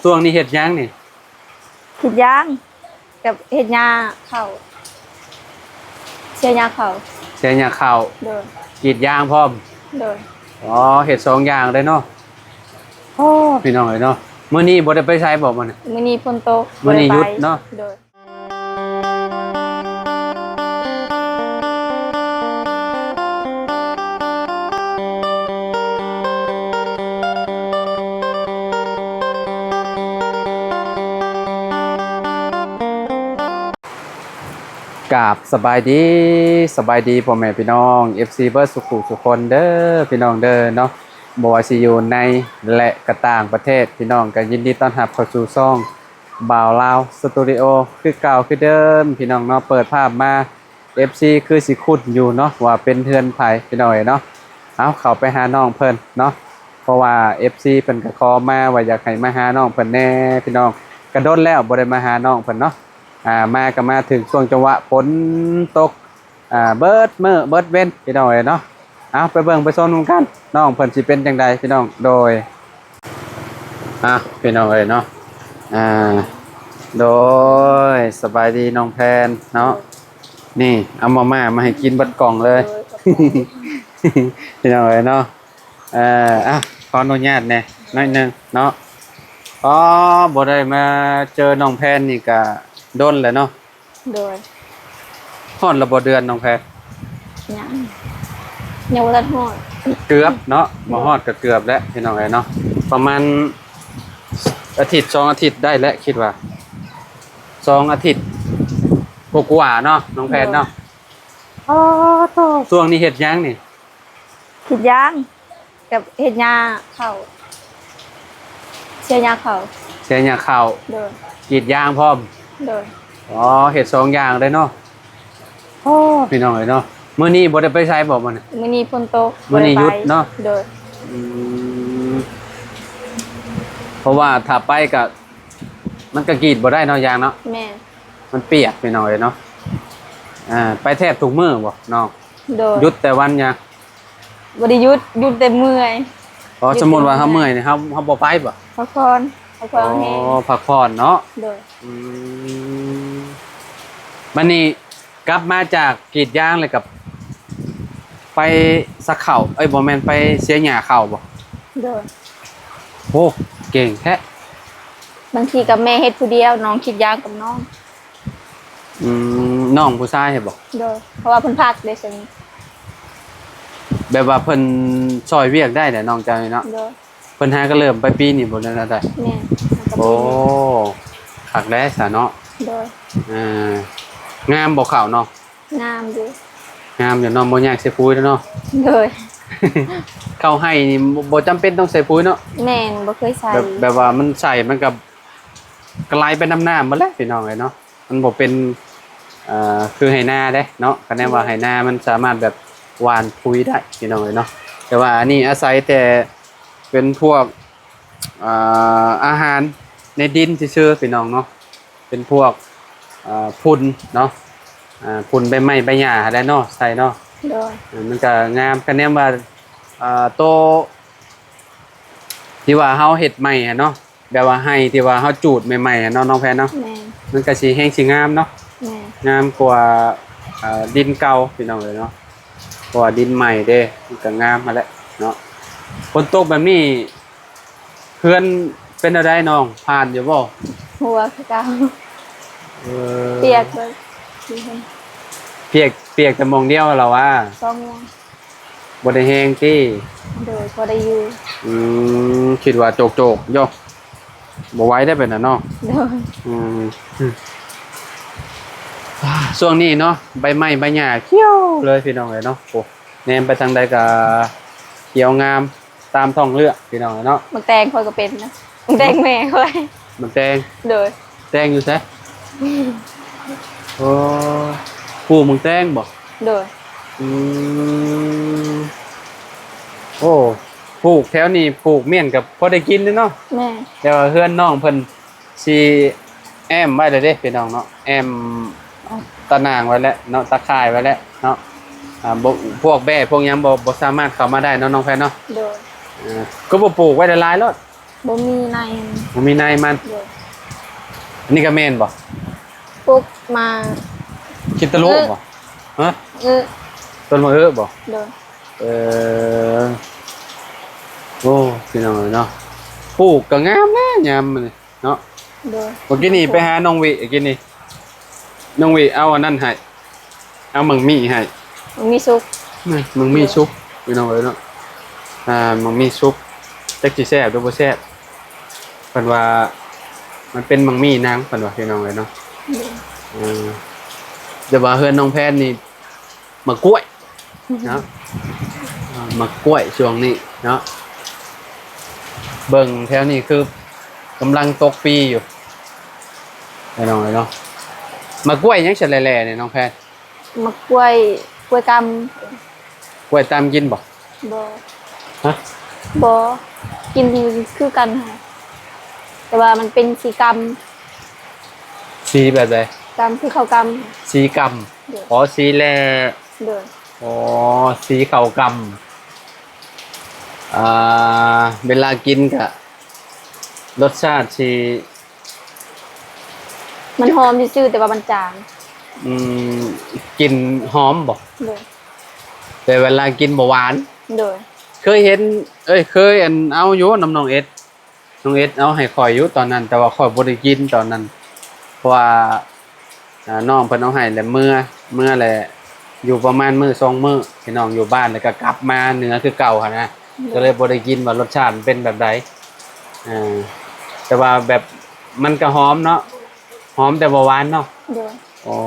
ຊ່ວງນີ້ເຮັດຫຍັງນີ້? ກຣີດຢາງ ກັບເຮັດຫຍ້າເຂົ້າ ເສຍຫຍ້າເຂົ້າ ເສຍຫຍ້າເຂົ້າ ໂດຍ ກຣີດຢາງພ້ອມ ໂດຍ ອໍ ເຮັດສອງຢ່າງເລີຍເນາະ. ໂອ້ ພີ່ນ້ອງເອີຍເນາະ ມື້ນີ້ບໍ່ໄດ້ໄປໃສບໍ່ມື້ນີ້? ມື້ນີ້ຝົນຕົກ ມື້ນີ້ຢຸດເນາະ ໂດຍ. ກາບສະບາຍດີ ສະບາຍດີພໍ່ແມ່ພີ່ນ້ອງ ເອັຟຊີ ເບິດສູ່ຜູ້ສູ່ຄົນເດີ ພີ່ນ້ອງເດີເນາະ ບໍ່ວ່າຊິຢູ່ໃນ ແລະ ກະຕ່າງປະເທດ ພີ່ນ້ອງກໍຍິນດີຕ້ອນຮັບເຂົ້າສູ່ຊ່ອງ ບ່າວລາວສະຕູດິໂອ ຄືເກົ່າຄືເດີມພີ່ນ້ອງເນາະ. ເປີດພາບມາ ເອັຟຊີ ຄືຊິຄຸ້ນຢູ່ເນາະ ວ່າເປັນເຮືອນໃຜພີ່ນ້ອງເອີຍເນາະ. ເອົາ ເຂົ້າໄປຫານ້ອງເພິ່ນເນາະ ເພາະວ່າ ເອັຟຊີ ເພິ່ນກໍຂໍມາວ່າຢາກໃຫ້ມາຫານ້ອງເພິ່ນແດ່ພີ່ນ້ອງ ກະດົນແລ້ວບໍ່ໄດ້ມາຫານ້ອງເພິ່ນເນາະ. ອ່າ ມາກໍມາຖືກຊ່ວງຈັງຫວະຝົນຕົກ ອ່າ ເບິດມື້ເບິດເວັນພີ່ນ້ອງເອີຍເນາະ. ເອົາ ໄປເບິ່ງໄປຊົມນຳກັນ ນ້ອງເພິ່ນຊິເປັນຈັ່ງໃດພີ່ນ້ອງ. ໂດຍ ອ່ະ ພີ່ນ້ອງເອີຍເນາະ ອ່າ ໂດຍ ສະບາຍດີນ້ອງແພນເນາະ. ນີ້ເອົາມາມ່າມາໃຫ້ກິນເບິດກ່ອງເລີຍ ໂດຍ ຂອບໃຈ ພີ່ນ້ອງເອີຍເນາະ. ເອີ ອ່ະ ຂໍອະນຸຍາດແດ່ໜ້ອຍໜຶ່ງເນາະ. ອໍ ບໍ່ໄດ້ມາເຈີນ້ອງແພນນີ້ກະດົນແລ້ວເນາະ. ໂດຍ ຮອດແລ້ວບໍ່ເດືອນນ້ອງແພນ? ຍັງ ຍັງບໍ່ທັນຮອດ ເກືອບເນາະ ບໍ່ຮອດກໍເກືອບແລ້ວພີ່ນ້ອງເອີຍເນາະ. ປະມານອາທິດສອງອາທິດໄດ້ແລ້ວ ຄິດວ່າສອງອາທິດກວ່າໆເນາະນ້ອງແພນເນາະ. ໂດຍ ອໍ ໂທ້ ຊ່ວງນີ້ເຮັດຫຍັງນີ້? ກຣີດຢາງ ກັບເຮັດຫຍ້າເຂົ້າ ເສຍຫຍ້າເຂົ້າ ເສຍຫຍ້າເຂົ້າ ໂດຍ ກຣີດຢາງພ້ອມ ໂດຍ. ອໍ ເຮັດສອງຢ່າງເລີຍເນາະ. ໂອ້ ພີ່ນ້ອງເອີຍເນາະ ມື້ນີ້ບໍ່ໄດ້ໄປໃສບໍ່ມື້ນີ້? ມື້ນີ້ຝົນຕົກ ມື້ນີ້ຢຸດເນາະ ບໍ່ໄດ້ໄປ ໂດຍ. ອືມ ເພາະວ່າຖ້າໄປກໍ ມັນກໍກຣີດບໍ່ໄດ້ເນາະ ຢາງເນາະ ແມ່ນ ມັນປຽກພີ່ນ້ອງເອີຍເນາະ. ອ່າ ໄປແທບທຸກມື້ບໍ່ນ້ອງ? ໂດຍ ຢຸດແຕ່ວັນຫຍັງ? ບໍ່ໄດ້ຢຸດ ຢຸດແຕ່ເມື່ອຍ. ອໍ ຢຸດແຕ່ ສົມມຸດວ່າເຮົາເມື່ອຍນີ້ ເຮົາ ເຮົາບໍ່ໄປບໍ່? ພັກຜ່ອນ ພັກຜ່ອນແຮງ ອໍ ພັກຜ່ອນເນາະ ໂດຍ. ອືມ ບັດນີ້ກັບມາຈາກກຣີດຢາງແລ້ວກໍໄປສັກເຂົ້າ ເອີຍ ບໍ່ແມ່ນ ໄປເສຍຫຍ້າເຂົ້າບໍ່? ໂດຍ. ໂອ້ ເກັ່ງແທ້. ບາງທີກໍແມ່ເຮັດຜູ້ດຽວ ນ້ອງກຣີດຢາງກັບນ້ອງ. ອືມ ນ້ອງຜູ້ຊາຍໃຫ້ບໍ່? ໂດຍ ເພາະວ່າເພິ່ນພັກເດ້ ຊ່ວງນີ້ ແບບວ່າເພິ່ນຊ່ອຍວຽກໄດ້ແຫຼະ ນ້ອງເຈົ້ານີ້ເນາະ. ໂດຍ ເພິ່ນຫາກໍເລີ່ມໄປປີນີ້ບໍ່ ຫຼືແນວໃດ? ແມ່ນ ຫາກໍປີນີ້. ໂອ້ ຄັກແຫຼະຊະເນາະ. ໂດຍ ອ່າ ງາມບໍ່ເຂົ້ານ້ອງ? ງາມຢູ່ ງາມຢູ່ເນາະ ບໍ່ຍາກໃສ່ປຸ໋ຍແລ້ວເນາະ. ໂດຍ ເຂົ້າໄຮ່ນີ້ບໍ່ ບໍ່ຈຳເປັນຕ້ອງໃສ່ປຸ໋ຍເນາະ. ແມ່ນ ບໍ່ເຄີຍໃສ່ ແບບ ແບບວ່າມັນໃສ່ມັນກໍ ກໍໄຫຼໄປນຳນ້ຳໝົດແຫຼະພີ່ນ້ອງເອີຍເນາະ. ມັນບໍ່ເປັນ ເອີ ຄືໄຮ່ນາເດ້ເນາະ ຄະແນນວ່າ ໂດຍ ໄຮ່ນາມັນສາມາດແບບຫວ່ານປຸ໋ຍໄດ້ພີ່ນ້ອງເອີຍເນາະ. ແຕ່ວ່າອັນນີ້ອາໄສແຕ່ເປັນພວກ ເອີ ອາຫານໃນດິນຊື່ໆ ພີ່ນ້ອງເນາະ ເປັນພວກ ເອີ ຝຸ່ນເນາະ ຝຸ່ນໃບໄມ້ໃບຫຍ້າຫັ້ນແຫຼະເນາະ ໃສ່ເນາະ. ໂດຍ ເອີ ມັນກໍງາມ ຄະແນນວ່າ ເອີ ໂຕທີ່ວ່າເຮົາເຮັດໃໝ່ຫັ້ນເນາະ ແບບວ່າໄຮ່ທີ່ວ່າເຮົາຈູດໃໝ່ໆ ເນາະ ນ້ອງແພນເນາະ. ແມ່ນ ມັນກໍຊິແຮງຊິງາມເນາະ. ແມ່ນ ງາມກວ່າ ເອີ ດິນເກົ່າພີ່ນ້ອງເອີຍເນາະ ເພາະວ່າດິນໃໝ່ເດ້ ມັນກໍງາມຫັ້ນແຫຼະເນາະ. ຝົນຕົກແບບນີ້ ເຮືອນເປັນແນວໃດນ້ອງ ຜ່ານຢູ່ບໍ່? ຮົ່ວຄືເກົ່າ. ເອີ ປຽກເບິດ ປຽກ ປຽກແຕ່ໝ່ອງດຽວລະວ່າ ສອງໝ່ອງ. ບໍ່ໄດ້ແຮງຕິ? ໂດຍ ພໍໄດ້ຢູ່. ອືມ ຄິດວ່າໂຈກໆຢູ່ ບໍ່ໄຫວໄດ້ປານນັ້ນເນາະ. ໂດຍ ອືມ ຊ່ວງນີ້ເນາະ ໃບໄມ້ໃບຫຍ້າຂຽວເລີຍພີ່ນ້ອງເອີຍເນາະ. ໂອ້ ແນມໄປທາງໃດກໍຂຽວງາມຕາມທ້ອງເລື່ອງພີ່ນ້ອງເອີຍເນາະ. ໝາກແຕງຂ້ອຍກໍເປັນນະ ໝາກແຕງແມ່ຂ້ອຍ. ໝາກແຕງ? ໂດຍ. ແຕງຢູ່ໃສ? ໂອ້ ປູກໝາກແຕງບໍ່? ໂດຍ. ອືມ ໂອ້ ປູກແຖວນີ້ ປູກມ້ຽນກໍພໍໄດ້ກິນເດ້ເນາະ. ແມ່ນ. ແຕ່ວ່າເຮືອນນ້ອງເພິ່ນຊິແອ້ມໄວ້ແລ້ວເດ້ພີ່ນ້ອງເນາະ ແອ້ມຕາໜ່າງໄວ້ແລ້ວເນາະ ຕາຂ່າຍໄວ້ແລ້ວເນາະ. ອ່າ ບໍ່ ພວກແບ້ພວກຫຍັງບໍ່ ບໍ່ສາມາດເຂົ້າມາໄດ້ເນາະ ນ້ອງແພນເນາະ. ໂດຍ. ອ່າ ກໍບໍ່ປູກໄວ້ຫຼາຍໆໂລດ. ບໍ່ມີໃນ ບໍ່ມີໃນມັນ. ໂດຍ. ອັນນີ້ກໍແມ່ນບໍ່? ປຸກມາ ຄິດຕະໂລ ເອີ ບໍ່? ຮະ? ເອີ ຕົ້ນມະເອີບໍ່? ໂດຍ. ເອີ ໂອ້ ພີ່ນ້ອງເອີຍເນາະ ປູກກໍງາມແລ້ວຍາມນີ້ເນາະ. ໂດຍ. ເມື່ອກີ້ນີ້ໄປຫານ້ອງວິ ກີ້ນີ້ ນ້ອງວິເອົາອັນນັ້ນໃຫ້ ເອົາໝາກມີ້ໃຫ້ ໝາກມີ້ສຸກ ນີ້ໝາກມີ້ສຸກ ໂດຍ ພີ່ນ້ອງເອີຍເນາະ. ອ່າ ໝາກມີ້ສຸກ ຈັກຊິແຊບຫຼືບໍ່ແຊບ ເພິ່ນວ່າມັນເປັນໝາກມີ້ນາງ ເພິ່ນວ່າ ພີ່ນ້ອງເອີຍເນາະ. ໂດຍ. ເອີ ແຕ່ວ່າເຮືອນນ້ອງແພນນີ້ ໝາກກ້ວຍເນາະ ອ່າ ໝາກກ້ວຍຊ່ວງນີ້ເນາະ. ເບິ່ງແຖວນີ້ຄືກຳລັງຕົກປີຢູ່ ພີ່ນ້ອງເອີຍເນາະ. ໝາກກ້ວຍຫຍັງຊັ້ນແຫຼ້ໆນີ້ ນ້ອງແພນ? ໝາກກ້ວຍ ກ້ວຍກຳ. ກ້ວຍຕຳກິນບໍ່? ບໍ່. ຮະ? ບໍ່. ກິນຄືກັນ ແຕ່ວ່າມັນເປັນສີກຳ. ສີແບບໃດ? ກຳ ຄືເຂົ້າກຳ. ສີກຳ. ໂດຍ. ອໍ ສີແຫຼ້. ໂດຍ. ອໍ ສີເຂົ້າກຳ. ອ່າ ເວລາກິນກະລົດຊາດຊິ ມັນຫອມຊື່ໆ ແຕ່ວ່າມັນຈາງ. ອືມ ກິ່ນຫອມບໍ່? ໂດຍ. ແຕ່ເວລາກິນບໍ່ຫວານ. ໂດຍ. ເຄີຍເຫັນ ເອີຍ ເຄີຍອັນເອົາຢູ່ນຳນ້ອງເອັດ ນ້ອງເອັດເອົາໃຫ້ຂ້ອຍຢູ່ຕອນນັ້ນ ແຕ່ວ່າຂ້ອຍບໍ່ໄດ້ກິນຕອນນັ້ນ ເພາະວ່າ ອ່າ ນ້ອງເພິ່ນເອົາໃຫ້ແລ້ວເມືອ ເມືອແລ້ວຢູ່ປະມານມື້ສອງມື້ ພີ່ນ້ອງຢູ່ບ້ານ ແລ້ວກໍກັບມາເໜືອຄືເກົ່າຫັ້ນນະ. ໂດຍ. ກໍເລີຍບໍ່ໄດ້ກິນວ່າລົດຊາດມັນເປັນແບບໃດ. ເອີ ແຕ່ວ່າແບບມັນກໍຫອມເນາະ ຫອມແຕ່ບໍ່ຫວານເນາະ. ໂດຍ. ອໍ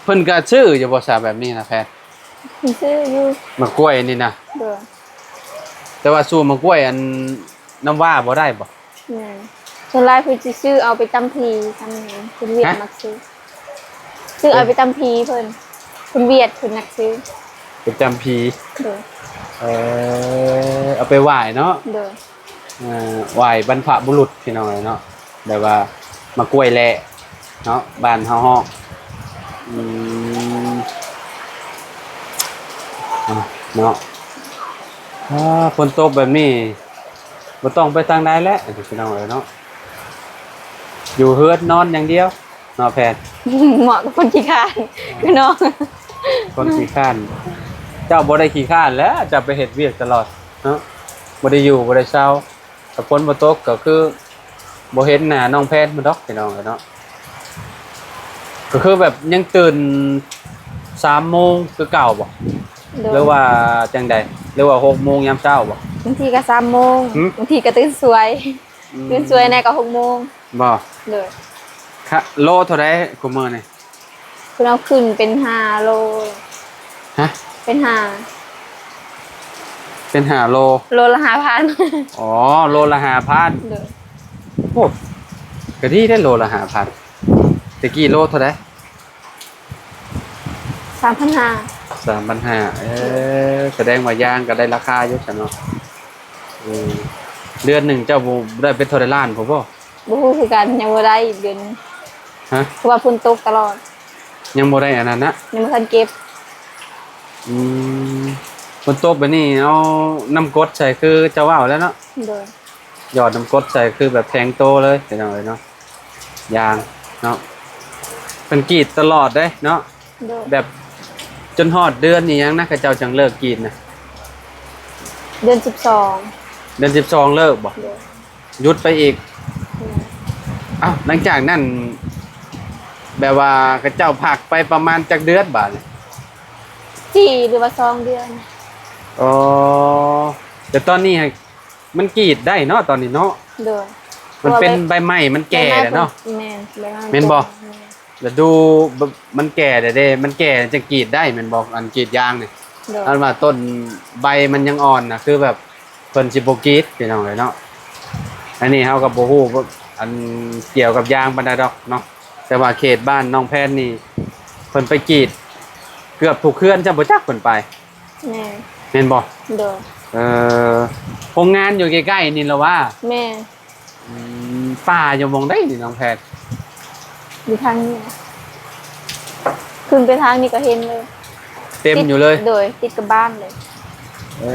ເພິ່ນກໍຊື້ຢູ່ບໍ່ຊະແບບນີ້ນະແພນ? ເພິ່ນຊື້ຢູ່ ໝາກກ້ວຍນີ້ນະ. ໂດຍ. ແຕ່ວ່າສູ້ໝາກກ້ວຍອັນນ້ຳວ້າບໍ່ໄດ້ບໍ່? ແມ່ນ. ສ່ວນຫຼາຍເພິ່ນຊິຊື້ເອົາໄປຕຳຜີ ຕຳຫຍັງ ຄົນຫວຽດ ຮະ? ມັກຊື້ ຊື້ເອົາໄປຕຳຜີເພິ່ນ ຄົນຫວຽດເພິ່ນມັກຊື້ ໄປຕຳຜີ. ໂດຍ. ເອີ ເອົາໄປໄຫວ້ເນາະ. ໂດຍ. ເອີ ໄຫວ້ບັນພະບຸລຸດ ພີ່ນ້ອງເອີຍເນາະ ແບບວ່າໝາກກ້ວຍແຫຼະເນາະ ບ້ານເຮົາຮ້ອງ. ອືມ ເນາະ ອາ ຝົນຕົກແບບນີ້ ບໍ່ຕ້ອງໄປທາງໃດແຫຼະ ພີ່ນ້ອງເອີຍເນາະ ຢູ່ເຮືອນນອນຢ່າງດຽວເນາະແພນ. ເໝາະກັບຄົນຂີ້ຄ້ານ ຄືນ້ອງ ຄົນຂີ້ຄ້ານ. ເຈົ້າບໍ່ໄດ້ຂີ້ຄ້ານແຫຼະ ເຈົ້າໄປເຮັດວຽກຕະຫຼອດເນາະ ບໍ່ໄດ້ຢູ່ບໍ່ໄດ້ເຊົາ. ຖ້າຝົນບໍ່ຕົກກໍຄືບໍ່ເຫັນໜ້ານ້ອງແພນພຸ້ນດອກ ພີ່ນ້ອງເອີຍເນາະ. ກໍຄືແບບຍັງຕື່ນສາມໂມງຄືເກົ່າບໍ່? ໂດຍ. ຫຼືວ່າຈັ່ງໃດ? ຫຼືວ່າຫົກໂມງຍາມເຊົ້າບໍ່? ບາງທີກໍສາມໂມງ ຫື? ບາງທີກໍຕື່ນສວຍ ອືມ ຕື່ນສວຍແດ່ກໍຫົກໂມງ. ບໍ່? ໂດຍ. ຄະ ໂລເທົ່າໃດຄູ່ມື້ນີ້? ເພິ່ນເອົາຂຶ້ນເປັນຫ້າໂລ. ຮະ? ເປັນຫ້າ ເປັນຫ້າໂລ ໂລລະຫ້າພັນ. ອໍ ໂລລະຫ້າພັນ. ໂດຍ. ໂອ້ ກໍດີເດ້ ໂລລະຫ້າພັນ. ແຕ່ກີ້ໂລເທົ່າໃດ? ສາມພັນຫ້າ. ສາມພັນຫ້າ. ເອີ ສະແດງວ່າຢາງກໍໄດ້ລາຄາຢູ່ຊັ້ນເນາະ. ເອີ ເດືອນໜຶ່ງເຈົ້າບໍ່ໄດ້ເປັນເທົ່າໃດລ້ານພຸ້ນບໍ່? ບໍ່ຮູ້ຄືກັນ ຍັງບໍ່ໄດ້ອີກເດືອນນີ້. ຮະ? ເພາະວ່າຝົນຕົກຕະຫຼອດ ຍັງບໍ່ໄດ້ອັນນັ້ນນະ ຍັງບໍ່ທັນເກັບ. ອືມ ຝົນຕົກແບບນີ້ເອົານ້ຳກົດໃສ່ຄືເຈົ້າເວົ້າແລ້ວເນາະ. ໂດຍ. ຫຍອດນ້ຳກົດໃສ່ຄືແບບແຂງໂຕເລີຍ ພີ່ນ້ອງເອີຍເນາະ ຢາງເນາະ ເພິ່ນກຣີດຕະຫຼອດເດ້ເນາະ. ໂດຍ. ແບບຈົນຮອດເດືອນອີ່ຫຍັງນະ ເຂົາເຈົ້າຈັ່ງເລີກກຣີດນະ? ເດືອນສິບສອງ. ເດືອນສິບສອງເລີກບໍ່? ໂດຍ. ຢຸດໄປອີກ. ແມ່ນ. ອ້າວ ຫຼັງຈາກນັ້ນ ແບບວ່າເຂົາເຈົ້າພັກໄປປະມານຈັກເດືອນບາດນີ້? ສີ່ ຫຼືວ່າສອງເດືອນ. ອໍ ແຕ່ຕອນນີ້ ມັນກຣີດໄດ້ເນາະ ຕອນນີ້ເນາະ. ໂດຍ. ມັນເປັນໃບໄມ້ ມັນແກ່ແລ້ວເນາະ. ແມ່ນ ໃບໄມ້ ແມ່ນບໍ່? ແມ່ນ. ລະດູ ບ- ມັນແກ່ແລ້ວເດ້ ມັນແກ່ຈັ່ງກຣີດໄດ້ແມ່ນບໍ່? ອັນກຣີດຢາງນີ້. ໂດຍ. ອັນວ່າຕົ້ນໃບມັນຍັງອ່ອນນະ ຄືແບບເພິ່ນຊິບໍ່ກຣີດ ພີ່ນ້ອງເອີຍເນາະ. ອັນນີ້ເຮົາກໍບໍ່ຮູ້ ອັນກ່ຽວກັບຢາງປານໃດດອກເນາະ ແຕ່ວ່າເຂດບ້ານນ້ອງແພນນີ້ ເພິ່ນໄປກຣີດເກືອບທຸກເຮືອນ ຈຳບໍ່ຈັກເພິ່ນໄປ. ແມ່ນ. ແມ່ນບໍ່? ໂດຍ. ເອີ ໂຮງງານຢູ່ໃກ້ໆນີ້ລະຫວາ? ແມ່ນ. ອືມ ປ່າຢູ່ໝ່ອງໃດນີ້ນ້ອງແພນ? ຢູ່ທາງນີ້ນະ ຂຶ້ນໄປທາງນີ້ກໍເຫັນເລີຍ ເຕັມຢູ່ເລີຍ. ໂດຍ ຕິດກັບບ້ານເລີຍ. ເອີ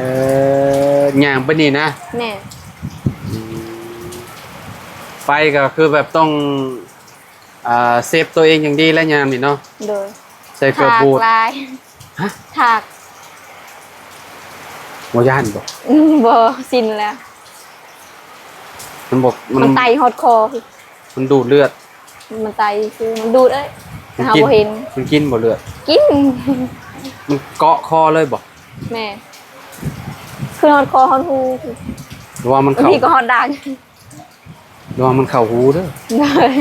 ຍ່າງໄປນີ້ນະ? ແມ່ນ. ອືມ ໄປກໍຄືແບບຕ້ອງ ອ່າ ເຊບຕົວເອງຢ່າງດີແຫຼະຍາມນີ້ເນາະ. ໂດຍ. ໃສ່ເກີບບູດ. ຖາກຫຼາຍ. ຮະ? ຖາກ. ບໍ່ຢ້ານບໍ່? ອືມ ບໍ່ ຊິນແລ້ວ. ມັນບໍ່ ມັນ ມັນໄຕຮອດຄໍ. ມັນດູດເລືອດ. ມັນໄຕຄືມັນດູດເອີຍ ມັນ ເຮົາ ກິນ ບໍ່ເຫັນ. ມັນກິນບໍ່ເລືອດ? ກິນ. ມັນເກາະຄໍເລີຍບໍ່? ແມ່ນ. ຄືຮອດຄໍຮອດຫູ ຫຼືວ່າມັນເຂົ້າ ບາງທີກໍຮອດດາກ ຫຼືວ່າມັນເຂົ້າຫູເດີ. ໂດຍ.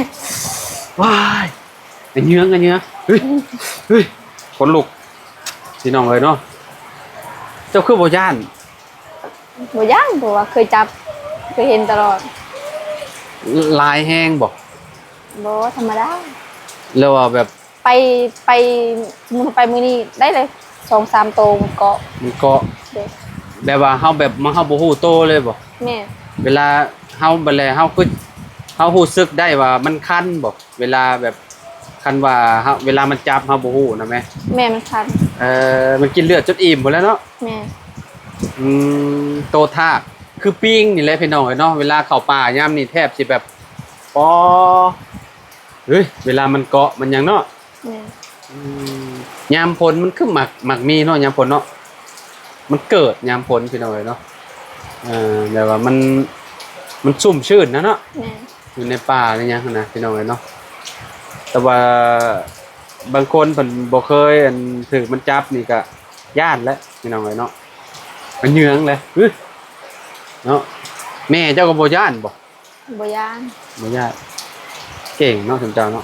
ວ້າຍ ອະເຫຍື້ອງ ອະເຫຍື້ອງ. ເຮີ້ຍ ເຮີ້ຍ ຂົນລຸກ ພີ່ນ້ອງເອີຍເນາະ. ເຈົ້າຄືບໍ່ຢ້ານ? ບໍ່ຢ້ານ ເພາະວ່າເຄີຍຈັບ ເຄີຍເຫັນຕະຫຼອດ. ຫຼາຍແຮງບໍ່? ບໍ່ ທຳມະດາ. ແລ້ວວ່າແບບ ໄປ ໄປ ສົມມຸດໄປມື້ນີ້ໄດ້ເລີຍສອງສາມໂຕ ມັນເກາະ ມັນເກາະ. ໂດຍ. ແບບວ່າເຮົາແບບ ເຮົາບໍ່ຮູ້ໂຕເລີຍບໍ່? ແມ່ນ. ເວລາເຮົາ ບັດແລະເຮົາຄື ເຮົາຮູ້ສຶກໄດ້ວ່າມັນຄັນບໍ່? ເວລາແບບ ຄັນວ່າເຮົາ ເວລາມັນຈັບເຮົາບໍ່ຮູ້ນະແມ່. ແມ່ນ ມັນຄັນ. ເອີ ມັນກິນເລືອດຈົນອີ່ມພຸ້ນແຫຼະເນາະ. ແມ່ນ. ອືມ ໂຕທາກ ຄືປິງນີ້ແຫຼະພີ່ນ້ອງເອີຍເນາະ. ເວລາເຂົ້າປ່າຍາມນີ້ແທບຊິແບບ ປໍ ເຮີ້ຍ ເວລາມັນເກາະມັນຫຍັງເນາະ. ແມ່ນ. ອືມ ຍາມຝົນມັນຄືມັກ ມັກມີເນາະ ຍາມຝົນເນາະ. ມັນເກີດຍາມຝົນພີ່ນ້ອງເອີຍເນາະ. ເອີ ແບບວ່າມັນ ມັນຊຸ່ມຊື່ນນະເນາະ. ແມ່ນ. ຢູ່ໃນປ່າໃນຫຍັງຫັ້ນນະ ພີ່ນ້ອງເອີຍເນາະ. ແຕ່ວ່າບາງຄົນເພິ່ນບໍ່ເຄີຍ ອັນ ຖືກມັນຈັບນີ້ກະຢ້ານແຫຼະ ພີ່ນ້ອງເອີຍເນາະ. ກະເຫຍື້ອງແຫຼະ ອື ເນາະ. ແມ່ເຈົ້າກໍບໍ່ຢ້ານບໍ່? ບໍ່ຢ້ານ. ບໍ່ຢ້ານ. ເກັ່ງເນາະ ສົມເຈົ້າເນາະ.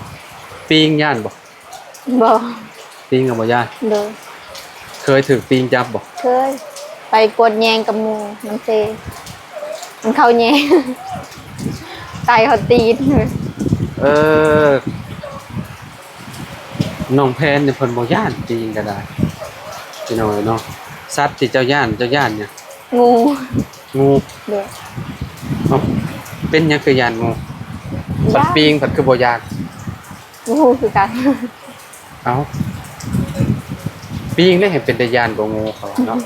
ປິງຢ້ານບໍ່? ບໍ່. ປິງກໍບໍ່ຢ້ານ. ໂດຍ. ເຄີຍຖືກປິງຈັບບໍ່? ເຄີຍ. ໄປກວດແຍງກັບໝູ່ນຳເຊ ມັນເຂົ້າແຍງ ໄຕເຂົ້າຕີນ. ເອີ ນ້ອງແພນນີ້ເພິ່ນບໍ່ຢ້ານປິງກໍໄດ້ ພີ່ນ້ອງເອີຍເນາະ. ສັດທີ່ເຈົ້າຢ້ານ ເຈົ້າຢ້ານຫຍັງ? ງູ. ງູ. ໂດຍ. ເອົ້າ ເປັນຫຍັງຄືຢ້ານງູ? ຢ້ານ. ບັດປິງພັດຄືບໍ່ຢ້ານ? ບໍ່ຮູ້ຄືກັນ. ເອົ້າ ປີງເດ້ ເຫັນເປັນຕາຢ້ານກວ່າງູເຂົາເນາະ.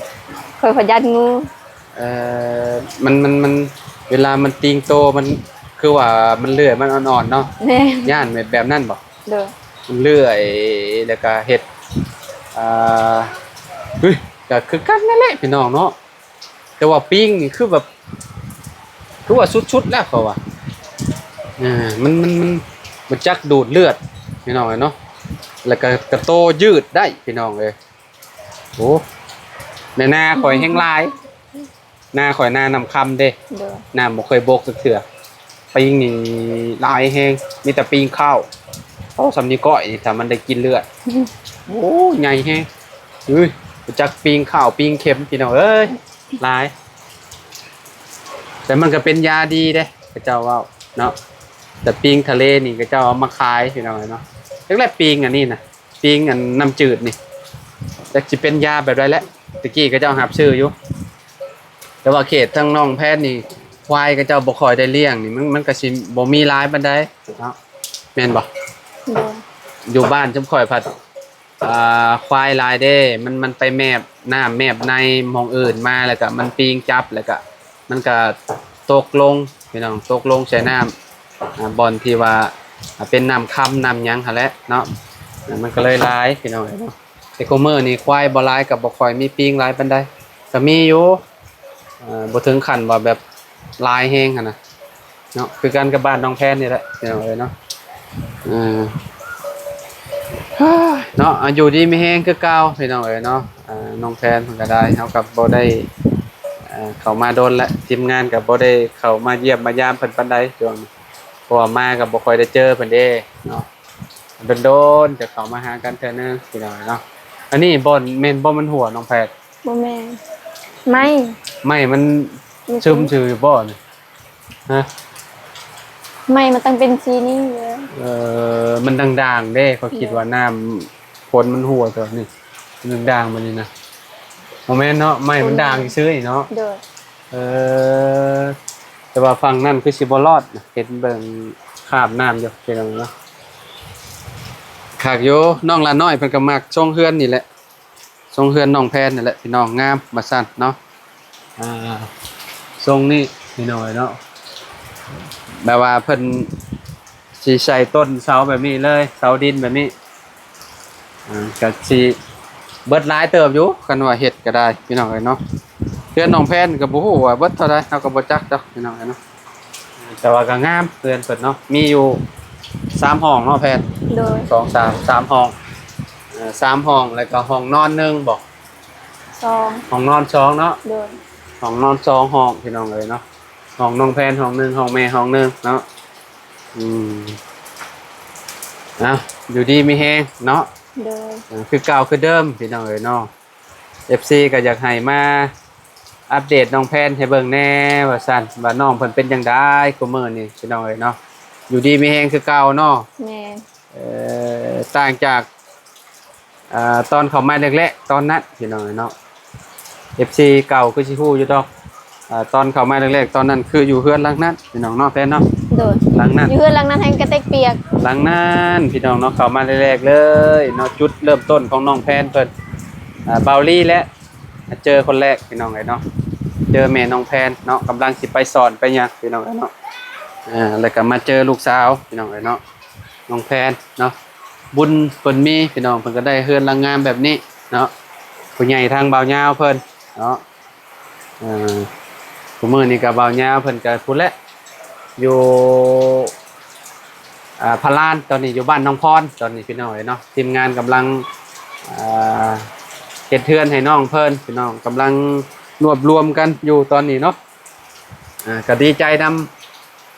ຂ້ອຍພັດຢ້ານງູ. ເອີ ມັນ ມັນ ມັນ ເວລາມັນຕີງໂຕ ມັນຄືວ່າມັນເລື່ອຍ ມັນອ່ອນໆເນາະ. ແມ່ນ. ຢ້ານແບບ ແບບນັ້ນບໍ່? ໂດຍ. ມັນເລື່ອຍ ແລ້ວກະເຮັດ ອ່າ ເຮີ້ຍ ກະຄືກັນນັ້ນແຫຼະພີ່ນ້ອງເນາະ. ແຕ່ວ່າປີງນີ້ຄືແບບ ຄືວ່າສຸດໆແລ້ວເຂົາວ່າ ເອີ ມັນ ມັນ ມັນ ມັນຈັກດູດເລືອດພີ່ນ້ອງເອີຍເນາະ. ແລ້ວກະ ກະໂຕຍືດໄດ້ພີ່ນ້ອງເອີຍ. ໂອ້ ໃນນາຂ້ອຍແຮງຫຼາຍ ນາຂ້ອຍນານ້ຳຄຳເດ້. ໂດຍ. ນ້ຳບໍ່ເຄີຍບົກຈັກເທື່ອ. ປີງນີ້ຫຼາຍແຮງ ມີແຕ່ປີງຂາວ. ໂອ້ ສ່ຳນິ້ວກ້ອຍນີ້ ຖ້າມັນໄດ້ກິນເລືອດ ໂອ້ ໃຫຍ່ແຮງ. ເອີຍ ຮູ້ຈັກປີງຂາວປີງເຂັມ ພີ່ນ້ອງເອີຍ ຫຼາຍ. ແຕ່ມັນກໍເປັນຢາດີເດ້ ເຂົາເຈົ້າເວົ້າເນາະ. ແຕ່ປີງທະເລນີ້ ເຂົາເຈົ້າເອົາມາຂາຍ ພີ່ນ້ອງເອີຍເນາະ. ຈັກແລະ ປີງອັນນີ້ນະ ປີງອັນນ້ຳຈືດນີ້ ຈັກຊິເປັນຢາແບບໃດແຫຼະ. ແຕ່ກີ້ເຂົາເຈົ້າຮັບຊື້ຢູ່ ແຕ່ວ່າເຂດທາງໜອງແພນນີ້ ຄວາຍເຂົາເຈົ້າບໍ່ຄ່ອຍໄດ້ລ້ຽງນີ້ ມັນ ມັນກໍຊິບໍ່ມີຫຼາຍປານໃດເນາະ. ແມ່ນບໍ່? ໂດຍ. ຢູ່ບ້ານຊຸມຂ້ອຍພັດ ອ່າ ຄວາຍຫຼາຍເດ້ ມັນ ມັນໄປແມບນ້ຳແມບໃນໝ່ອງອື່ນມາ ແລ້ວກະມັນປີງຈັບ ແລ້ວກະມັນກະຕົກລົງ ພີ່ນ້ອງ ຕົກລົງໃສ່ນ້ຳ ອ່າ ບ່ອນທີ່ວ່າ ອ່າ ເປັນນ້ຳຄຳນ້ຳຫຍັງຫັ້ນແຫຼະເນາະ. ອ່າ ມັນກໍເລີຍຫຼາຍ ພີ່ນ້ອງເອີຍເນາະ. ແຕ່ຄູ່ມື້ນີ້ຄວາຍບໍ່ຫຼາຍ ກໍບໍ່ຄ່ອຍມີປີງຫຼາຍປານໃດ ກໍມີຢູ່ ເອີ ບໍ່ເຖິງຂັ້ນວ່າແບບຫຼາຍແຮງຫັ້ນນະເນາະ. ຄືກັນກັບບ້ານໜອງແພນນີ້ແຫຼະ ພີ່ນ້ອງເອີຍເນາະ. ເອີ ເນາະ ຢູ່ດີມີແຮງຄືເກົ່າ ພີ່ນ້ອງເອີຍເນາະ. ເອີ ໜອງແພນເພິ່ນກໍໄດ້ ເຮົາກໍບໍ່ໄດ້ ເອີ ເຂົ້າມາດົນແລ້ວ ທີມງານກໍບໍ່ໄດ້ເຂົ້າມາຢ້ຽມມາຢາມເພິ່ນປານໃດຊ່ວງນີ້ ເພາະວ່າມາກໍບໍ່ຄ່ອຍໄດ້ເຈີເພິ່ນເດ້ເນາະ. ດົນໆຈະເຂົ້າມາຫາກັນເທື່ອໜຶ່ງ ພີ່ນ້ອງເນາະ. ອັນນີ້ບ່ອນ ແມ່ນບໍ່ ມັນຫົວນ້ອງແພດ? ບໍ່ແມ່ນ ໄມ້ ໄມ້ມັນຊຶມຊື່ຢູ່ບໍ່ນີ້? ຮະ? ໄມ້ມັນຕ້ອງເປັນສີນີ້ເດີ. ເອີ ມັນດ່າງໆເດ້ ຂ້ອຍຄິດວ່ານ້ຳຝົນມັນຫົວຕົວນີ້ ມັນດ່າງໆແບບນີ້ນະ. ບໍ່ແມ່ນເນາະ ໄມ້ມັນດ່າງຊື່ໆນີ້ເນາະ. ໂດຍ. ເອີ ແຕ່ວ່າຝັ່ງນັ້ນຄືຊິບໍ່ລອດນະ ເຫັນເບິ່ງຄາບນ້ຳຢູ່ ພີ່ນ້ອງເນາະ. ຄັກຢູ່ ນ້ອງຫຼານ້ອຍເພິ່ນກໍມັກຊົງເຮືອນນີ້ແຫຼະ ຊົງເຮືອນນ້ອງແພນນີ້ແຫຼະ ພີ່ນ້ອງ ງາມວ່າຊັ້ນເນາະ. ອ່າ ຊົງນີ້ພີ່ນ້ອງເອີຍເນາະ ແບບວ່າເພິ່ນຊິໃສ່ຕົ້ນເສົາແບບນີ້ເລີຍ ເສົາດິນແບບນີ້ ອ່າ ກະຊິເບິດຫຼາຍເຕີບຢູ່ ຄັນວ່າເຮັດກະໄດ້ພີ່ນ້ອງເອີຍເນາະ. ເຮືອນນ້ອງແພນກະບໍ່ຮູ້ວ່າເບິດເທົ່າໃດ ເຮົາກະບໍ່ຈັກດອກພີ່ນ້ອງເອີຍເນາະ ແຕ່ວ່າກະງາມເຮືອນເພິ່ນເນາະ ມີຢູ່ສາມຫ້ອງເນາະແພນ. ໂດຍ ສອງ ສາມ ສາມຫ້ອງ ເອີ ສາມຫ້ອງ ແລ້ວກະຫ້ອງນອນໜຶ່ງບໍ? ສອງ ຫ້ອງນອນສອງເນາະ. ໂດຍ ຫ້ອງນອນສອງຫ້ອງພີ່ນ້ອງເອີຍເນາະ ຫ້ອງນ້ອງແພນຫ້ອງໜຶ່ງ ຫ້ອງແມ່ຫ້ອງໜຶ່ງເນາະ. ອືມ ເອົາ ຢູ່ດີມີແຮງເນາະ. ໂດຍ ເອີ ຄືເກົ່າຄືເດີມພີ່ນ້ອງເອີຍເນາະ. ເອັຟຊີກະຢາກໃຫ້ມາອັບເດດນ້ອງແພນໃຫ້ເບິ່ງແດ່ວ່າຊັ້ນ ວ່ານ້ອງເພິ່ນເປັນຈັ່ງໃດຄູ່ມື້ນີ້ພີ່ນ້ອງເອີຍເນາະ. ຢູ່ດີມີແຮງຄືເກົ່າເນາະ. ແມ່ນ ເອີ ຕ່າງຈາກ ອ່າ ຕອນເຂົ້າມາແລກໆຕອນນັ້ນພີ່ນ້ອງເອີຍເນາະ. ເອັຟຊີເກົ່າຄືຊິຮູ້ຢູ່ດອກ ອ່າ ຕອນເຂົ້າມາແລກໆຕອນນັ້ນຄືຢູ່ເຮືອນຫຼັງນັ້ນພີ່ນ້ອງເນາະ ແພນເນາະ. ໂດຍ ຫຼັງນັ້ນ ຢູ່ເຮືອນຫຼັງນັ້ນແຮງກະເຕັກປຽກ ຫຼັງນັ້ນພີ່ນ້ອງເນາະ. ເຂົ້າມາແລກໆເລີຍເນາະ ຈຸດເລີ່ມຕົ້ນຂອງນ້ອງແພນເພິ່ນ ອ່າ ເບົາລີແຫຼະ ມາເຈີຄົນແລກພີ່ນ້ອງເອີຍເນາະ. ເຈີແມ່ນ້ອງແພນເນາະ ກຳລັງຊິໄປສອນໄປຫຍັງພີ່ນ້ອງເອີຍເນາະ. ອ່າ ແລ້ວກະມາເຈີລູກສາວພີ່ນ້ອງເອີຍເນາະ ນ້ອງແພນເນາະ. ບຸນເພິ່ນມີພີ່ນ້ອງ ເພິ່ນກະໄດ້ເຮືອນຫຼັງງາມແບບນີ້ເນາະ ຜູ້ໃຫຍ່ທາງບ່າວຍາວເພິ່ນເນາະ. ເອີ ຄູ່ມື້ນີ້ກະບ່າວຍາວເພິ່ນກະພຸ້ນແຫຼະ ຢູ່ ອ່າ ພະລານ ຕອນນີ້ຢູ່ບ້ານໜອງພອນຕອນນີ້ພີ່ນ້ອງເອີຍເນາະ. ທີມງານກຳລັງ ອ່າ ເຮັດເຮືອນໃຫ້ນ້ອງເພິ່ນພີ່ນ້ອງ ກຳລັງລວບລວມກັນຢູ່ຕອນນີ້ເນາະ. ອ່າ ກະດີໃຈນຳ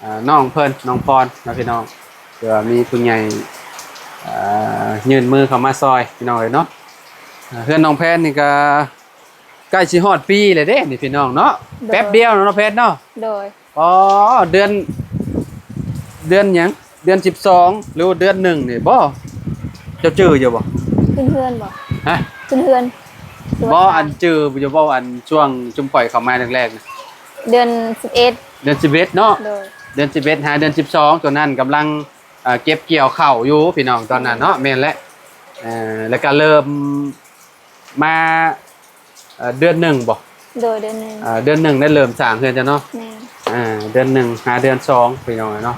ອ່າ ນ້ອງເພິ່ນ ນ້ອງພອນເນາະພີ່ນ້ອງ ທີ່ວ່າມີຜູ້ໃຫຍ່ ອ່າ ຍື່ນມືເຂົ້າມາຊ່ອຍພີ່ນ້ອງເອີຍເນາະ. ອ່າ ເຮືອນນ້ອງແພນນີ້ກະໃກ້ຊິຮອດປີແລ້ວເດ້ນີ້ພີ່ນ້ອງເນາະ. ໂດຍ ແປັບດຽວເນາະນ້ອງແພນເນາະ. ໂດຍ ອໍ ເດືອນ ເດືອນຫຍັງ ເດືອນສິບສອງ ຫຼືວ່າເດືອນໜຶ່ງນີ້ບໍ? ເຈົ້າຈື່ຢູ່ບໍ? ຂຶ້ນເຮືອນບໍ? ຮະ? ຂຶ້ນເຮືອນ ບໍ່ ອັນຈື່ຢູ່ບໍ່ ອັນຊ່ວງຊຸມຂ້ອຍເຂົ້າມາແລກໆນະ? ເດືອນສິບເອັດ ເດືອນສິບເອັດເນາະ. ໂດຍ ເດືອນສິບເອັດຫາເດືອນສິບສອງ ໂຕນັ້ນກຳລັງ ເອີ ເກັບກ່ຽວເຂົ້າຢູ່ພີ່ນ້ອງຕອນນັ້ນເນາະ. ແມ່ນແຫຼະ ເອີ ແລ້ວກະເລີ່ມມາ ເອີ ເດືອນໜຶ່ງບໍ? ໂດຍ ເດືອນໜຶ່ງ ເອີ ເດືອນໜຶ່ງໄດ້ເລີ່ມສ້າງເຮືອນຈ້ະເນາະ. ແມ່ນ ເດືອນໜຶ່ງຫາເດືອນສອງພີ່ນ້ອງເນາະ.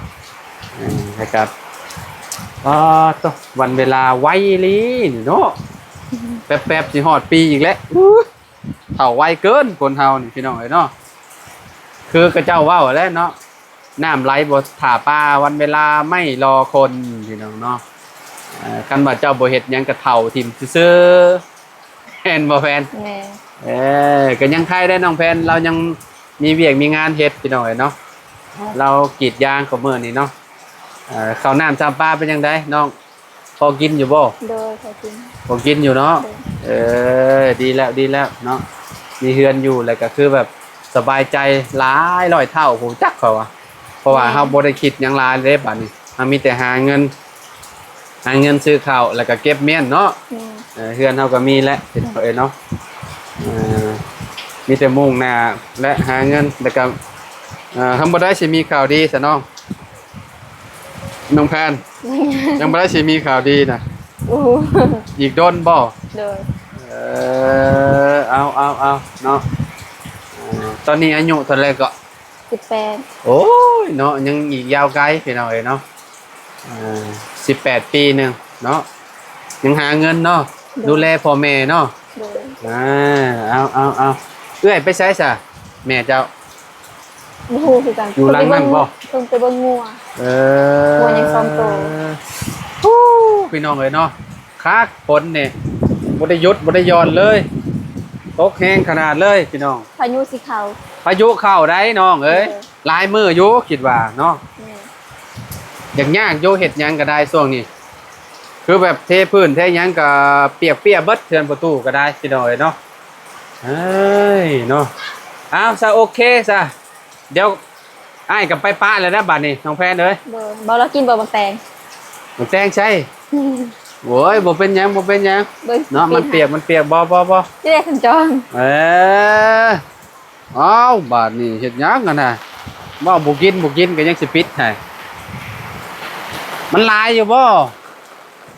ເອີ ແລ້ວກະ ອໍ ໂຕ ວັນເວລາໄວອີ່ຫຼີນີ້ເນາະ. ແປັບໆຊິຮອດປີອີກແລ້ວ ອູ້ຍ ເຖົ້າໄວເກີນຄົນເຮົານີ້ພີ່ນ້ອງເອີຍເນາະ. ຄືເຂົາເຈົ້າເວົ້າແຫຼະເນາະ ນ້ຳໄຫຼບໍ່ຖ້າປາ ວັນເວລາໄມ້ລໍຄົນ ພີ່ນ້ອງເນາະ. ເອີ ຄັນວ່າເຈົ້າບໍ່ເຮັດຫຍັງກະເຖົ້າຖິ້ມຊື່ໆ ແມ່ນບໍ່ແພນ? ແມ່ນ ເອີ ກະຍັງໄຄໄດ້ນ້ອງແພນ ລາວຍັງມີວຽກມີງານເຮັດ ພີ່ນ້ອງເອີຍເນາະ. ລາວກຣີດຢາງກວ່າມື້ນີ້ເນາະ. ເອີ ເຂົ້ານ້ຳຊຳປາເປັນຈັ່ງໃດນ້ອງ? ພໍກິນຢູ່ບໍ່? ໂດຍ ພໍກິນ ພໍກິນຢູ່ເນາະ. ໂດຍ ເອີ ດີແລ້ວ ດີແລ້ວເນາະ ມີເຮືອນຢູ່ແລ້ວກະຄືແບບສະບາຍໃຈຫຼາຍຮ້ອຍເທົ່າ ຮູ້ຈັກເຂົາວ່າ ເພາະວ່າ ແມ່ນ ເຮົາບໍ່ໄດ້ຄິດຫຍັງຫຼາຍເດ້ບາດນີ້ ເຮົາມີແຕ່ຫາເງິນ ຫາເງິນຊື້ເຂົ້າ ແລ້ວກະເກັບມ້ຽນເນາະ. ແມ່ນ ເອີ ເຮືອນເຮົາກະມີແຫຼະ ເອີເນາະ. ເອີ ມີແຕ່ມຸ່ງໜ້າ ແລະ ຫາເງິນ ແລ້ວກະ ເອີ ທຳບໍ່ໄດ້ຊິມີຂ່າວດີຊະນ້ອງ. ນ້ອງແພນ ຍັງບໍ່ໄດ້ຊິມີຂ່າວດີນະ. ໂອ້ ອີກດົນບໍ່? ໂດຍ ເອີ ເອົາ ເອົາ ເອົາເນາະ. ເອີ ຕອນນີ້ອາຍຸເທົ່າໃດເກາະ? ສິບແປດ. ໂອ້ຍເນາະ ຍັງອີກຍາວໄກພີ່ນ້ອງເອີຍເນາະ. ເອີ ສິບແປດປີໜຶ່ງເນາະ ຍັງຫາເງິນເນາະ. ໂດຍ ດູແລພໍ່ແມ່ເນາະ. ໂດຍ ອ່າ ເອົາ ເອົາ ເອົາ ເອື້ອຍໄປໃສຊະ ແມ່ເຈົ້າ? ບໍ່ຮູ້ຄືກັນ ຢູ່ຫຼັງນັ້ນບໍ່? ເພິ່ນໄປເບິ່ງ ເພິ່ນໄປເບິ່ງງົວ. ເອີ ງົວຍັງສອງໂຕ. ໂອ້ ພີ່ນ້ອງເອີຍເນາະ ຄັກ ຝົນນີ້ບໍ່ໄດ້ຢຸດບໍ່ໄດ້ຢ່ອນເລີຍ ຕົກແຮງຂະໜາດເລີຍພີ່ນ້ອງ. ພາຍຸຊິເຂົ້າ ພາຍຸເຂົ້າໄດ໋ນ້ອງເອີຍ. ໂດຍ ຫຼາຍມື້ຢູ່ຄິດວ່າເນາະ. ແມ່ນ ຢາກຍາກຢູ່ ເຮັດຫຍັງກະໄດ້ຊ່ວງນີ້ ຄືແບບເທພື້ນເທຫຍັງກະປຽກເປຍເບິດ ເຮືອນປະຕູກະໄດ້ພີ່ນ້ອງເອີຍເນາະ. ເອີຍເນາະ ເອົາຊະ ໂອເຄຊະ ດຽວອ້າຍກະໄປປະແລ້ວນະບາດນີ້ນ້ອງແພນເອີຍ. ໂດຍ ບໍ່ລາວກິນບໍ່ບັກແຕງ? ບັກແຕງໃສ? ໂອ້ຍ ບໍ່ເປັນຫຍັງ ບໍ່ເປັນຫຍັງ ເນາະ ມັນປຽກ ມັນປຽກ ບໍ່ ບໍ່ ບໍ່ ຊິໄດ້ສັນຈອນ. ເອີ ອ້າວ ບາດນີ້ເຮັດຫຍັງຫັ້ນນະ ເວົ້າບໍ່ກິນ ບໍ່ກິນກະຍັງຊິປິດໃຫ້. ມັນຫຼາຍຢູ່ບໍ່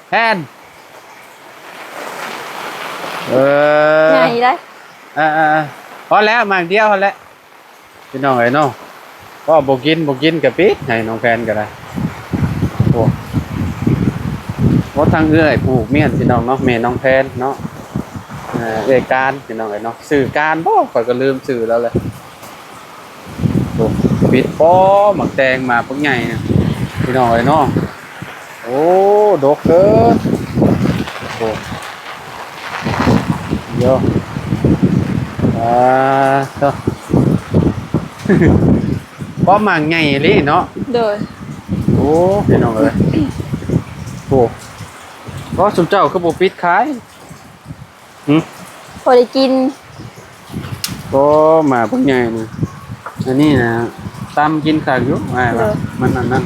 ແພນ? ເອີ ໃຫຍ່ໄດ໋. ເອີໆ ພໍແລ້ວ ໝາກດຽວຫັ້ນແຫຼະ ພີ່ນ້ອງເອີຍເນາະ. ກໍບໍ່ກິນ ບໍ່ກິນກະປິດໃຫ້ນ້ອງແພນກໍໄດ້. ໂອ້ ໂອ້ ທາງເອື້ອຍຜູກມ້ຽນ ພີ່ນ້ອງເນາະ ແມ່ນ້ອງແພນເນາະ. ເອີ ເອື້ອຍການ ພີ່ນ້ອງເອີຍເນາະ ຊື່ການບໍ່ ຂ້ອຍກໍລືມຊື່ລາວແລ້ວ. ໂອ້ ປິດບໍ່ ໝາກແຕງໝາກບັກໃຫຍ່ນະ ພີ່ນ້ອງເອີຍເນາະ. ໂອ້ ດົກເກີນ. ໂອ້ ດຽວ ອ່າ ເນາະ ບໍ່ ໝາກໃຫຍ່ອີ່ຫຼີເນາະ. ໂດຍ. ໂອ້ ພີ່ນ້ອງເອີຍ ໂອ້ ບໍ່ ຊຸມເຈົ້າຄືບໍ່ປິດຂາຍ? ຫຶ ພໍໄດ້ກິນ. ໂອ້ ໝາກບັກໃຫຍ່ນີ້ ອັນນີ້ນະ ຕຳກິນຄັກຢູ່ ອ້າຍວ່າ. ໂດຍ. ມັນອັນນັ້ນ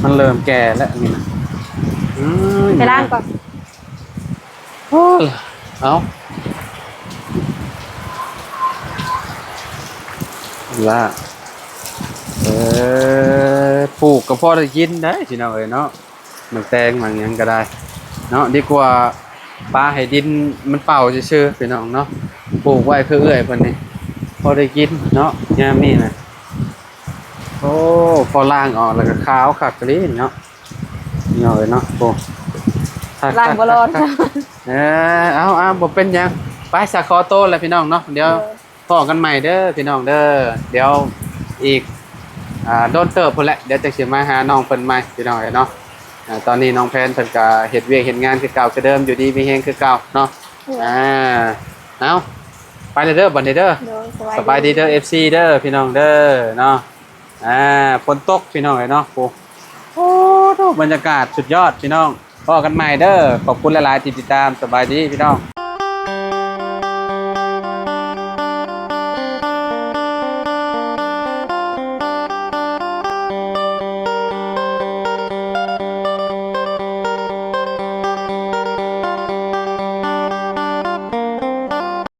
ມັນເລີ່ມແກ່ແລ້ວນີ້ນະ. ອືມ ໄປລ້າງກ່ອນ. ໂອ້ ເອົາ ລະ ເອີ ປູກກໍພໍໄດ້ກິນໄດ໋ ພີ່ນ້ອງເອີຍເນາະ. ໝາກແຕງໝາກຫຍັງກໍໄດ້ເນາະ ດີກວ່າປະໃຫ້ດິນມັນເປົ່າຊື່ໆ ພີ່ນ້ອງເນາະ. ປູກໄວ້ຄືເອື້ອຍເພິ່ນນີ້ ພໍໄດ້ກິນເນາະ ຍາມນີ້ນະ. ໂອ້ ພໍລ້າງອອກແລ້ວກໍຂາວຄັກອີ່ຫຼີເນາະ ພີ່ນ້ອງເອີຍເນາະ. ໂອ້ ຄັກໆໆໆ ລ້າງບໍ່ລອດ. ເອີ ເອົາໆ ບໍ່ເປັນຫຍັງ ໄປ ສາ ຂໍໂຕແລ້ວ ພີ່ນ້ອງເນາະ. ດຽວ ໂດຍ. ພໍ້ກັນໃໝ່ເດີພີ່ນ້ອງເດີ ດຽວອີກ ອ່າ ດົນເຕີບພຸ້ນແຫຼະ ດຽວຈັ່ງຊິມາຫານ້ອງເພິ່ນໃໝ່ພີ່ນ້ອງເອີຍເນາະ. ອ່າ ຕອນນີ້ນ້ອງແພນເພິ່ນກະເຮັດວຽກເຮັດງານຄືເກົ່າຄືເດີມ ຢູ່ດີມີແຮງຄືເກົ່າເນາະ. ໂດຍ. ອ່າ ເອົາ ໄປເລີຍເດີບັດນີ້ເດີ. ໂດຍ ສະບາຍດີເດີ ເອັຟຊີເດີ ພີ່ນ້ອງເດີເນາະ. ອ່າ ຝົນຕົກພີ່ນ້ອງເອີຍເນາະ. ໂອ້ ໂອ້ ບັນຍາກາດສຸດຍອດພີ່ນ້ອງ. ພໍ້ກັນໃໝ່ເດີ ຂອບຄຸນຫຼາຍໆທີ່ຕິດຕາມ. ສະບາຍດີພີ່ນ້ອງ.